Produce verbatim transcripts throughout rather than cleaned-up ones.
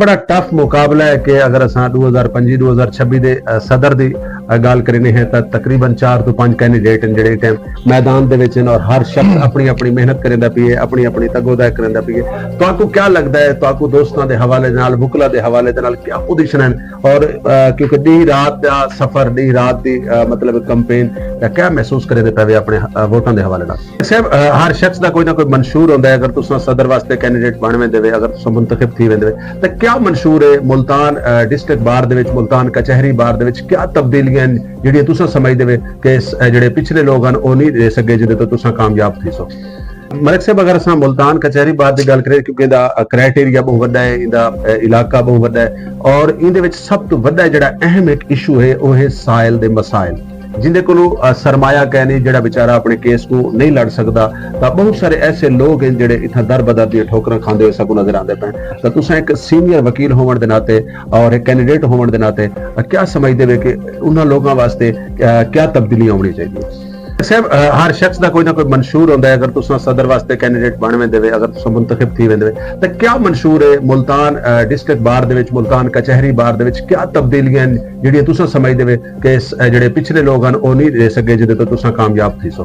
بڑا ٹف مقابلہ ہے کہ اگر اساں ݙو ہزار پنجی ݙو ہزار چھبی دے صدر دی گالھ کرینی ہے تاں تقریبا چار توں پنج کینڈیڈیٹ ہن جیڑھے ایں ٹائم میدان دے وچ ہن اور ہر شخص اپݨی اپݨی محنت کریندا پئے، اپݨی اپݨی تگ و دو کریندا پئے۔ تہاکوں کیا لڳدا ہے، تہاکوں دوستاں دے حوالے دے نال، وکلا دے حوالے دے نال کیا پوزیشن ہن؟ اور کیونکہ ݙینہہ رات دا سفر، ݙینہہ رات دی مطلب کمپین، کیا محسوس کریندے پئے وے اپݨے ووٹاں دے حوالے نال؟ صاحب، ہر شخص دا کوئی نہ کوئی منشور ہوندا ہے۔ اگر تساں صدر واسطے کینڈیڈیٹ بݨ ویندے وے، اگر تساں منتخب تھی ویندے وے، تاں کیا منشور ہے ملتان ڈسٹرکٹ بار دے وچ، ملتان کچہری بار دے وچ کیا تبدیلیاں ہن جیڑھیاں تساں سمجھدے وے کہ جیڑھے پچھلے لوگ ہن او نہیں ݙے سڳے جیندے توں تساں کامیاب تھیسو؟ ملک صاحب، اگر اساں ملتان کچہری بار دی گالھ کریں، کیونکہ ایندا کرائٹیریا بہوں وݙا ہے، ایندا علاقہ بہوں وݙا ہے، اور ایندے وچ سب توں وݙا جیڑھا اہم ہک ایشو ہے او ہے سائل دے مسائل، جیندے کولوں سرمایہ کائنی، جیڑھا بیچارہ اپݨے کیس کوں نہیں لڑ سڳدا۔ تاں بہوں سارے ایسے لوگ ہن جیڑھے اتھاں در بدر دیاں ٹھوکراں کھاندے ہوئے ساکوں نظر آندے پئے ہن۔ تاں تساں ہک سینئر وکیل ہووݨ دے ناطے اور ہک کینڈیڈیٹ ہووݨ دے ناطے کیا سمجھدے وے کہ انہاں لوگاں واسطے کیا تبدیلیاں آوݨیاں چاہیدیاں؟ صاحب، ہر شخص دا کوئی نہ کوئی منشور ہوندا ہے۔ اگر تساں صدر واسطے کینڈیڈیٹ بݨ ویندے وے، اگر تساں منتخب تھی ویندے وے، تاں کیا منشور ہے ملتان ڈسٹرکٹ بار دے وچ، ملتان کچہری بار دے وچ کیا تبدیلیاں ہن جیڑھیاں تساں سمجھدے وے کہ جیڑھے پچھلے لوگ ہن او نہیں ݙے سڳے جیندے توں تساں کامیاب تھیسو؟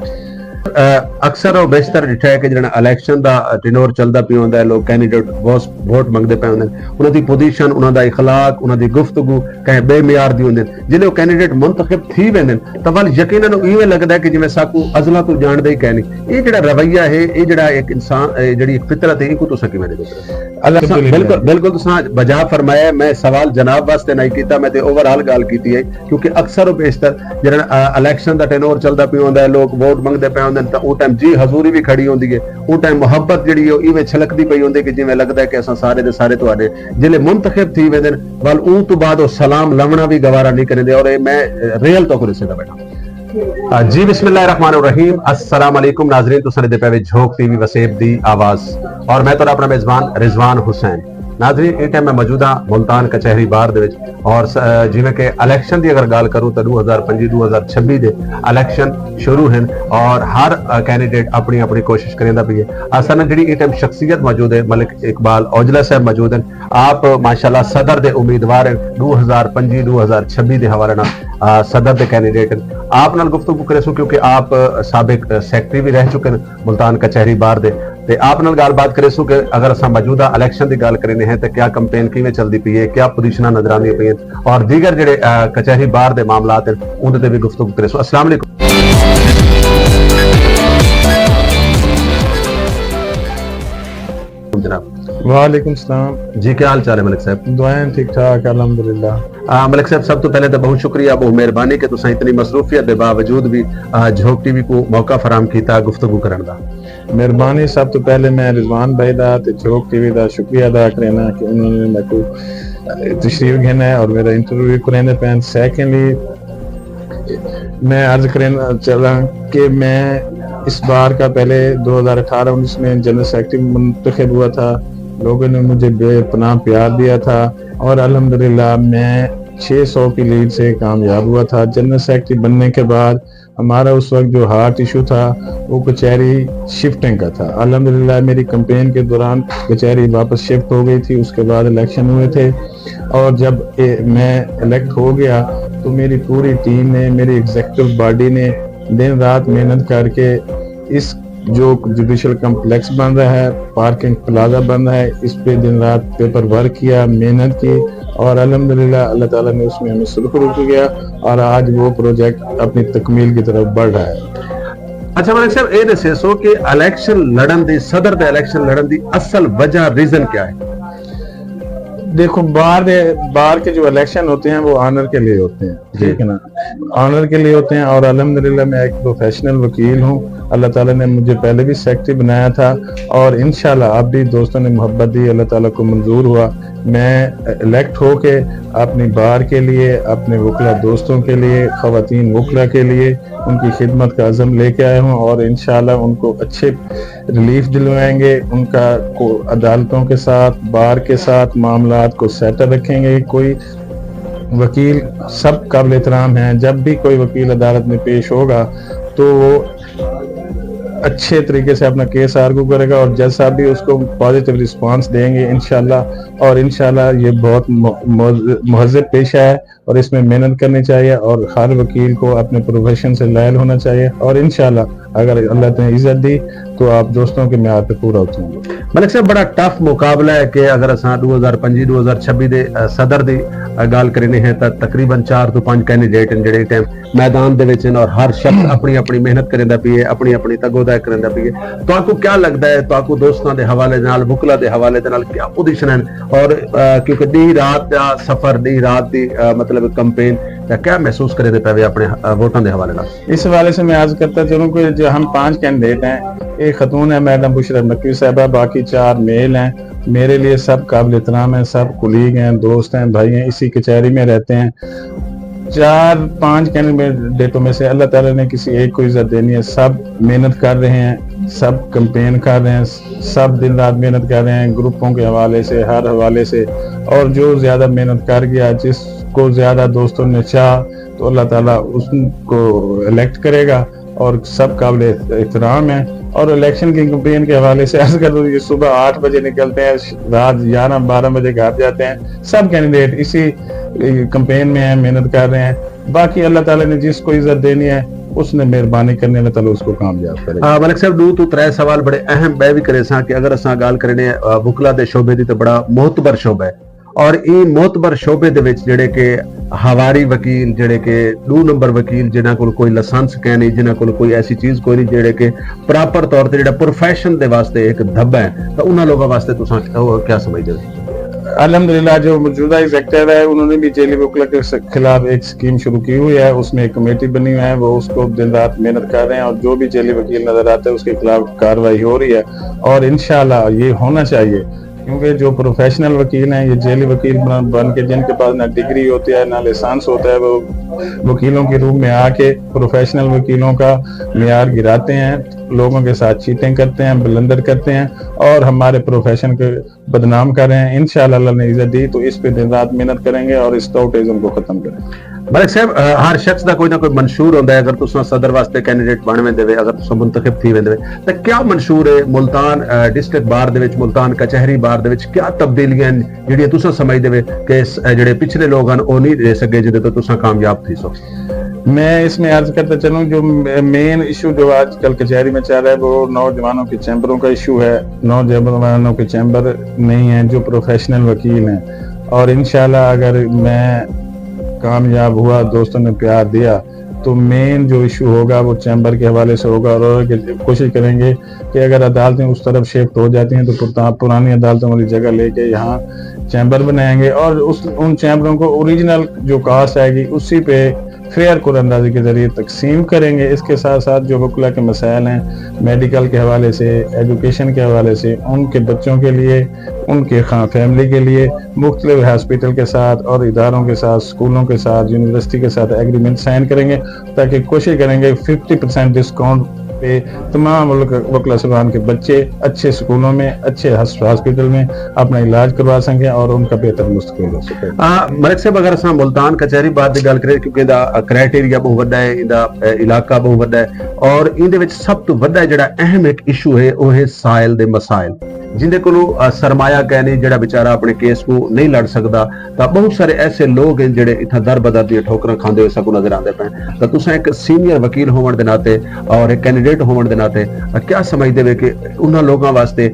اکثر و بیشتر ݙٹھا ہے کہ جیڑھا الیکشن دا ٹینور چلدا پیا ہوندا ہے، لوگ کینڈیڈیٹ ووٹ منگدے پئے ہوندے ہن، انہاں دی پوزیشن، انہاں دا اخلاق، انہاں دی گفتگو کہیں ٻئے معیار دی ہوندی ہے۔ جیلے او کینڈیڈیٹ منتخب تھی ویندے ہن تاں ول یقینا او ایویں لڳدا ہے کہ جیویں ساکوں ازلاں توں ڄاݨدے ہی کائنی۔ اے جیڑھا رویہ ہے، اے جیڑھا ہک انسان، اے جیڑھی ہک فطرت ہے، اینکوں تساں کیویں ݙیکھدے ہو؟ الحمدللہ۔ بالکل، بالکل تساں بجا فرمایا ہے۔ میں سوال جناب واسطے نہ کیتا، میں تے اوور آل ڳالھ کیتی ہے، کیونکہ اکثر و بیشتر جیڑھا الیکشن دا ٹینور چلدا پیا ہوندا ہے، لوگ ووٹ منگدے پئے ہوندے ہن تاں اوں ٹائم جی حضوری وی کھڑی ہوندی ہے، اوں ٹائم محبت جیڑھی ہے او ایویں چھلکدی پئی ہوندی ہے کہ جیویں لڳدا ہے کہ اساں سارے دے سارے تہاݙے جیلے منتخب تھی ویندے ہن، ول اوں توں بعد او سلام لوݨا وی گوارا نہیں کریندے، اور اے میں ریئل طور تے ݙسیندا ٻیٹھاں۔ جی، بسم اللہ الرحمن الرحیم۔ السلام علیکم ناظرین، تساں ݙیہدے پئے وے جھوک ٹی وی وسیب دی آواز، اور میں تہاݙا اپݨا میزبان رضوان حسین۔ ناظرین، ایں ٹائم میں موجود ہاں ملتان کچہری بار دے وچ، اور جیویں کہ الیکشن دی اگر ڳالھ کروں تاں ݙو ہزار پنجی ݙو ہزار چھبی دے الیکشن شروع ہن، اور ہر کینڈیڈیٹ اپݨی اپݨی کوشش کریندا پئے۔ اساݙے نال جیڑھی ایں ٹائم شخصیت موجود ہے، ملک اقبال اوجلا صاحب موجود ہن۔ آپ ماشاءاللہ صدر دے امیدوار ہن، ݙو ہزار پنجی ݙو ہزار چھبی دے حوالے نال صدر دے کینڈیڈیٹ ہن۔ آپ نال گفتگو کریسوں کیونکہ آپ سابق سیکرٹری وی رہ چکے ہن ملتان کچہری بار دے، تے آپ نال ڳالھ بات کریسوں کہ اگر اساں موجودہ الیکشن دی ڳالھ کریندے ہیں تے کیا کمپین کیویں چلدی پئی ہے، کیا پوزیشناں نظر آندیاں پئی ہن، اور دیگر جیڑھے کچہری بار دے معاملات ہن اوندے تے وی گفتگو کریسوں۔ السلام علیکم جناب۔ وعلیکم السلام۔ جی، کیا حال چال ہے ملک صاحب؟ دعائیں ٹھیک ٹھاک، الحمدللہ۔ آ، ملک صاحب، سب توں پہلے تاں بہت شکریہ، بہت مہربانی کہ تساں اتنی مصروفیت دے باوجود وی آ، جھوک ٹی وی کوں موقع فراہم کیتا گفتگو کرݨ دا۔ مہربانی۔ سب توں پہلے میں رضوان بھائی دا تے جھوک ٹی وی دا شکریہ ادا کرینا کہ انہوں نے میکوں تشریف گھن ہے اور میرا انٹرویو کریندے پئے ہن۔ سیکنڈلی، میں عرض کرنا چاہتا ہوں کہ میں اس بار کا پہلے دو ہزار اٹھارہ انیس میں جنرل سیکرٹری منتخب ہوا تھا، لوگوں نے مجھے بے پناہ پیار دیا تھا اور الحمدللہ میں چھ سو کی لیڈ سے کامیاب ہوا تھا۔ جنرل سیکرٹری بننے کے بعد ہمارا اس وقت جو ہارٹ ایشو تھا، وہ کچہری شفٹنگ کا تھا۔ الحمدللہ میری کمپین کے دوران کچہری واپس شفٹ ہو گئی تھی، اس کے بعد الیکشن ہوئے تھے اور جب اے-، میں الیکٹ ہو گیا تو میری پوری ٹیم نے، میری ایگزیکٹو باڈی نے دن رات محنت کر کے اس جو جوڈیشل کمپلیکس بن رہا ہے، پارکنگ پلازہ بن رہا ہے، اس پہ دن رات پیپر ورک کیا، محنت کی اور الحمدللہ اللہ تعالیٰ نے اس میں ہمیں سرخرو کیا اور آج وہ پروجیکٹ اپنی تکمیل کی طرف بڑھ رہا ہے۔ اچھا ملک صاحب، اے ݙسیسو کہ الیکشن لڑݨ دی، صدر دے الیکشن لڑݨ دی اصل وجہ، ریزن کیا ہے؟ دیکھو، بار دے، بار کے جو الیکشن ہوتے ہیں وہ آنر کے لیے ہوتے ہیں، جی۔ ٹھیک ہے نا؟ آنر کے لیے ہوتے ہیں اور الحمدللہ میں ایک پروفیشنل وکیل ہوں۔ اللہ تعالیٰ نے مجھے پہلے بھی سیکرٹری بنایا تھا اور انشاءاللہ اب بھی دوستوں نے محبت دی، اللہ تعالیٰ کو منظور ہوا۔ میں الیکٹ ہو کے اپنی بار کے لیے، اپنے وکلا دوستوں کے لیے، خواتین وکلا کے لیے ان کی خدمت کا عزم لے کے آیا ہوں اور انشاءاللہ ان کو اچھے ریلیف دلوائیں گے، ان کا کو عدالتوں کے ساتھ، بار کے ساتھ معاملات کو سیٹل رکھیں گے۔ کوئی وکیل سب قابل احترام ہیں، جب بھی کوئی وکیل عدالت میں پیش ہوگا تو وہ اچھے طریقے سے اپنا کیس آرگو کرے گا اور جج صاحب بھی اس کو پازیٹیو رسپانس دیں گے انشاءاللہ۔ اور انشاءاللہ یہ بہت مہذب پیشہ ہے اور اس میں محنت کرنی چاہیے اور ہر وکیل کو اپنے پروفیشن سے لائل ہونا چاہیے اور انشاءاللہ اگر اللہ نے عزت دی تو آپ دوستوں کے معیار پہ پورا اتروں گے۔ ملک صاحب، بڑا ٹف مقابلہ ہے کہ اگر اساں ݙو ہزار پنجی ݙو ہزار چھبی دے صدر دی گالھ کریندے ہیں تاں تقریبا چار توں پنج کینڈیڈیٹ ہیں جڑے ٹائم میدان دے وچ ہیں اور ہر شخص اپݨی اپݨی محنت کریندا پئے، اپݨی اپݨی تگ و دو کریندا پئے۔ تہاکوں کیا لڳدا ہے، تہاکوں دوستاں دے حوالے دے نال، وکلا دے حوالے دے نال کیا پوزیشن ہیں؟ اور کیونکہ ݙینہہ رات دا سفر، ݙینہہ رات دی مطلب کمپین، تاں کیا محسوس کریندے پئے وے اپݨے ووٹاں دے حوالے نال؟ اس حوالے سے میں عرض کرتا چلوں کہ جو ہم پانچ کینڈیڈیٹ ہیں، ایک خاتون ہے میڈم بشریٰ نقوی صاحبہ، باقی چار میل ہیں۔ میرے لیے سب قابل احترام ہیں، سب کولیگ ہیں، دوست ہیں، بھائی ہیں، اسی کچہری میں رہتے ہیں۔ چار پانچ کینڈیڈیٹوں میں سے اللہ تعالیٰ نے کسی ایک کو عزت دینی ہے۔ سب محنت کر رہے ہیں، سب کمپین کر رہے ہیں، سب دن رات محنت کر رہے ہیں، گروپوں کے حوالے سے، ہر حوالے سے۔ اور جو زیادہ محنت کر گیا، جس کو زیادہ دوستوں نے چاہا، تو اللہ تعالیٰ اس کو الیکٹ کرے گا اور سب قابل احترام ہیں۔ اور الیکشن کی کمپین کے حوالے سے عرض کر دوں، یہ صبح آٹھ بجے نکلتے ہیں، رات گیارہ بارہ بجے گھر جاتے ہیں۔ سب کینڈیڈیٹ اسی کمپین میں ہیں، محنت کر رہے ہیں۔ باقی اللہ تعالیٰ نے جس کو عزت دینی ہے، اس نے مہربانی کرنی ہے، اللہ تعالیٰ اس کو کامیاب کرے۔ ملک صاحب، ݙو توں ترے سوال بڑے اہم ٻئے وی کریساں کہ اگر اساں ڳالھ کریندے وکلا دے شعبے دی، تاں بڑا معتبر شعبہ ہے۔ اور ایں معتبر شعبے دے وچ جڑے کہ ہواری وکیل، جڑے کہ ݙو نمبر وکیل، جنہاں کول کوئی لائسنس کائنی، جنہاں کول کوئی ایسی چیز کوئی نہیں، جڑے کہ پراپر طور تے جڑا پروفیشن دے واسطے ایک دھبا ہے، تاں انہاں لوگاں واسطے تساں کیا سمجھدے ہو؟ الحمدللہ، جو موجودہ ایگزیکٹو ہے، انہوں نے بھی جیلی وکلا کے خلاف ایک اسکیم شروع کی ہوئی ہے، اس میں ایک کمیٹی بنی ہوئی ہے، وہ اس کو دن رات محنت کر رہے ہیں اور جو بھی جیلی وکیل نظر آتا ہے اس کے خلاف کارروائی ہو رہی ہے اور انشاءاللہ یہ ہونا چاہیے۔ کیونکہ جو پروفیشنل وکیل ہیں، یہ جیلی وکیل بن کے، جن کے پاس نہ ڈگری ہوتی ہے نہ لائسنس ہوتا ہے، وہ وکیلوں کے روم میں آ کے پروفیشنل وکیلوں کا معیار گراتے ہیں، لوگوں کے ساتھ چیٹنگ کرتے ہیں، بلندر کرتے ہیں اور ہمارے پروفیشن کے بدنام کر رہے ہیں۔ انشاءاللہ اللہ نے عزت دی تو اس پہ دن رات محنت کریں گے اور اس ٹاؤٹزم کو ختم کریں گے۔ ملک صاحب، ہر شخص دا کوئی نہ کوئی منشور ہوندا ہے۔ اگر تساں صدر واسطے کینڈیڈیٹ بݨ ویندے وے، اگر تساں منتخب تھی ویندے وے، تاں کیا منشور ہے ملتان ڈسٹرکٹ بار دے وچ، ملتان کچہری بار دے وچ کیا تبدیلیاں ہیں جڑیاں تساں سمجھدے وے کہ جڑے پچھلے لوگ ہیں او نہیں دے سکے، جدے تو تساں کامیاب تھی سو؟ میں اس میں عرض کرتا چلوں، جو مین ایشو جو آج کل کچہری میں چل رہا ہے، وہ نوجوانوں کے چیمبروں کا ایشو ہے۔ نوجوانوں کے چیمبر نہیں ہیں، جو پروفیشنل وکیل ہیں۔ اور انشاءاللہ اگر میں کامیاب ہوا، دوستوں نے پیار دیا، تو مین جو ایشو ہوگا وہ چیمبر کے حوالے سے ہوگا اور کوشش کریں گے کہ اگر عدالتیں اس طرف شفٹ ہو جاتی ہیں تو پرانی عدالتوں والی جگہ لے کے یہاں چیمبر بنائیں گے اور اس ان چیمبروں کو اوریجنل جو کاسٹ آئے گی اسی پہ فیئر کل اندازی کے ذریعے تقسیم کریں گے۔ اس کے ساتھ ساتھ جو وکلا کے مسائل ہیں، میڈیکل کے حوالے سے، ایجوکیشن کے حوالے سے، ان کے بچوں کے لیے، ان کے خاں فیملی کے لیے مختلف ہاسپٹل کے ساتھ اور اداروں کے ساتھ، اسکولوں کے ساتھ، یونیورسٹی کے ساتھ ایگریمنٹ سائن کریں گے، تاکہ کوشش کریں گے ففٹی پرسینٹ ڈسکاؤنٹ پہ تمام وکلا صاحبان کے بچے اچھے سکولوں میں، اچھے ہاسپٹل میں اپنا علاج کروا سکیں اور ان کا بہتر مستقبل ہو سکے۔ ملک صاحب، اگر اساں ملتان کچہری بار دی گل کریں، کیونکہ ایندا کرائٹیریا بہت وڈا ہے، ایندا علاقہ بہت وڈا ہے، اور ایندے وچ سب تو وڈا جڑا اہم ایک ایشو ہے، وہ ہے سائل دے مسائل۔ جیندے کولوں سرمایہ کائنی، جڑا بیچارہ اپنے کیس کو نہیں لڑ سکدا، تاں بہت سارے ایسے لوگ ہیں جڑے اتھاں در بدر دیاں ٹھوکراں کھاندے ہوئے ساکوں نظر آندے پئے۔ تاں تساں ایک سینئر وکیل ہووݨ دے ناطے اور ایک کینڈیڈیٹ ہووݨ دے ناطے کیا سمجھدے وے کہ انہاں لوگاں واسطے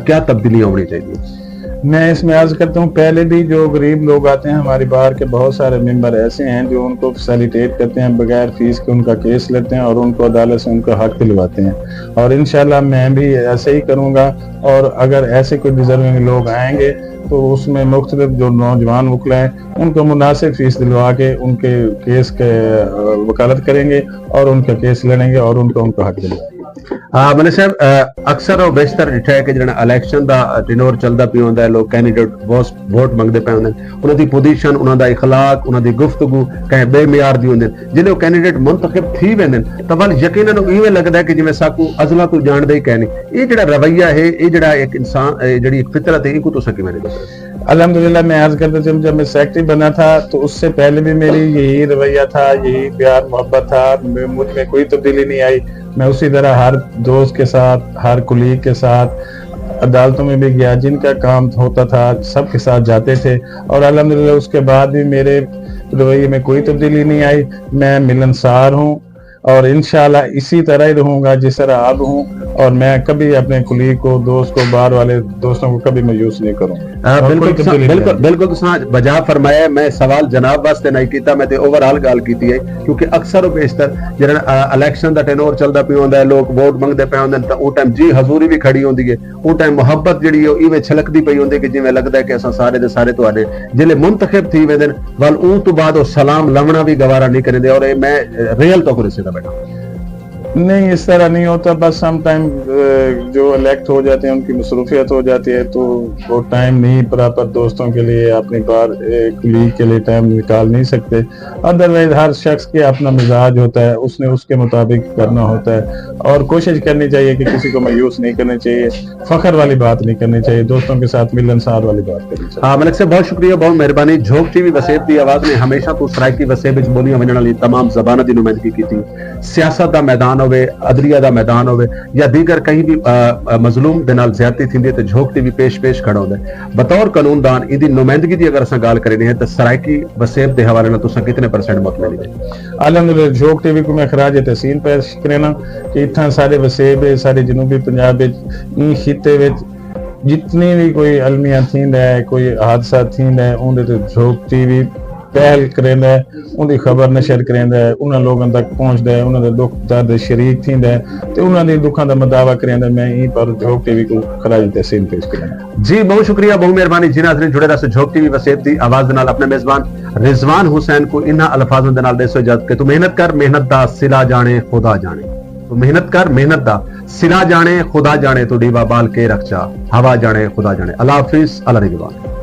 کیا تبدیلیاں ہونی چاہیے؟ میں اس میں عرض کرتا ہوں، پہلے بھی جو غریب لوگ آتے ہیں ہماری بار کے، بہت سارے ممبر ایسے ہیں جو ان کو فیسیلیٹیٹ کرتے ہیں، بغیر فیس کے ان کا کیس لیتے ہیں اور ان کو عدالت سے ان کا حق دلواتے ہیں، اور انشاءاللہ میں بھی ایسے ہی کروں گا۔ اور اگر ایسے کوئی ڈیزرونگ لوگ آئیں گے تو اس میں مختلف جو نوجوان وکلا ہیں ان کو مناسب فیس دلوا کے ان کے کیس کے وکالت کریں گے اور ان کا کیس لڑیں گے اور ان کو ان کا حق دلوائیں گے۔ ملک صاحب، اکثر و بیشتر ݙٹھا ہے کہ جڑا الیکشن دا ٹینور چلدا پیا ہوندا ہے، لوگ کینڈیڈیٹ بہت ووٹ منگدے پئے ہوندے ہیں، انہاں دی پوزیشن، انہاں دا اخلاق، انہاں دی گفتگو کہیں بے معیار دی ہوندی ہے۔ جلے وہ کینڈیڈیٹ منتخب تھی ویندے ہیں تاں ول یقیناً ایویں لڳدا ہے کہ جویں ساکوں ازلاں توں ڄاݨدے ہی کائنی۔ یہ جڑا رویہ ہے، یہ جڑا ایک انسان، یہ جڑی ایک فطرت ہے، ان کو تساں کیویں ݙیکھدے ہو؟ الحمدللہ، میں عرض کرتا چلوں، جب میں سیکرٹری بنا تھا تو اس سے پہلے بھی میری یہی رویہ تھا، یہی پیار محبت تھا، مجھ میں کوئی تبدیلی نہیں آئی۔ میں اسی طرح ہر دوست کے ساتھ، ہر کلیگ کے ساتھ عدالتوں میں بھی گیا، جن کا کام ہوتا تھا سب کے ساتھ جاتے تھے، اور الحمدللہ اس کے بعد بھی میرے رویے میں کوئی تبدیلی نہیں آئی۔ میں ملنسار ہوں اور انشاءاللہ اسی طرح ہی رہوں گا جس طرح اب ہوں، اور میں کبھی اپنے کلیگ کو، دوست کو، باہر والے دوستوں کو کبھی مایوس نہیں کروں گا۔ آ، اور بالکل کوئی تساں، تبدیلی نہیں بالکل، آئی۔ بالکل تساں بجا فرمایا ہے۔ میں سوال جناب واسطے نہیں کیتا، میں تے اوور آل ڳالھ کیتی ہے، کیونکہ اکثر و بیشتر جیڑھا، آ، الیکشن دا ٹینور چلدا پیا ہوندا ہے، لوگ ووٹ منگدے پئے ہوندے ہن، تاں او ٹائم جی حضوری بھی کھڑی ہوندی ہے، او ٹائم محبت جیڑھی ہے، او ایویں چھلکدی پئی ہوندی ہے کہ جیویں لگدا ہے کہ اساں سارے دے سارے تہاݙے، جیلے منتخب تھی ویندے ہن، ول اوں توں بعد او سلام لوݨا بھی گوارا نہیں کریندے۔ اور اے میں ریئل طور تے ݙسیندا ٻیٹھاں۔ نہیں، اس طرح نہیں ہوتا۔ بس سم ٹائم جو الیکٹ ہو جاتے ہیں، ان کی مصروفیت ہو جاتی ہے، تو وہ ٹائم نہیں پراپر دوستوں کے لیے، اپنی بار کلیگ کے لیے ٹائم نکال نہیں سکتے۔ ادروائز ہر شخص کے اپنا مزاج ہوتا ہے، اس نے اس کے مطابق کرنا ہوتا ہے، اور کوشش کرنی چاہیے کہ کسی کو مایوس نہیں کرنا چاہیے، فخر والی بات نہیں کرنی چاہیے، دوستوں کے ساتھ ملنسار والی بات کرنی چاہیے۔ ہاں، ملک صاحب، بہت شکریہ، بہت مہربانی۔ جھوک ٹی وی وسیب دی آواز نے ہمیشہ توں سرائیکی وسیب وچ ٻولیاں ونڄݨ والی تمام زباناں دی نمائندگی کیتی۔ سیاست دا میدان ہووے، عدلیہ دا میدان ہووے، یا دیگر کہیں بھی، آ، آ، مظلوم دے نال زیادتی تھیندی ہے تے جھوک ٹی وی پیش پیش کھڑا ہوندا ہے۔ بطور قانون دان ایندی نمائندگی دی اگر اساں ڳالھ کریندے ہیں تاں سرائیکی وسیب دے حوالے نال تساں کتنے پرسنٹ مطمئن ہو؟ الحمدللہ، جھوک ٹی وی کوں میں خراج تحسین پیش کرینا کہ اتھاں سارے وسیب ہے، سارے جنوبی پنجاب وچ، ایں خطے وچ جتنی بھی کوئی المیہ تھیندا ہے، کوئی حادثہ تھیندا ہے، اوندے تے جھوک ٹی وی پہل کریندا ہے، اوندی خبر نشر کریندا ہے، انہاں لوگاں تک پہنچدا ہے، انہاں دے دکھ درد شریک تھیندا ہے تے انہاں دے دکھاں دا مداوا کریندا ہے۔ میں ایں پر جھوک ٹی وی کوں خراج تحسین پیش کریندا۔ جی، بہت شکریہ، بہت مہربانی۔ جی ناظرین، جڑے رہسو جھوک ٹی وی وسیب دی آواز دے نال۔ اپنے میزبان رضوان حسین کوں انہاں الفاظاں دے نال ݙیسو اجازت کہ تو محنت کر، محنت دا صلہ ڄاݨے خدا ڄاݨے۔ تو محنت کر، محنت دا صلہ ڄاݨے خدا ڄاݨے، تو ݙیوا ٻال کے رکھ چا، ہوا ڄاݨے خدا ڄاݨے۔ اللہ حافظ، اللہ نگہبان۔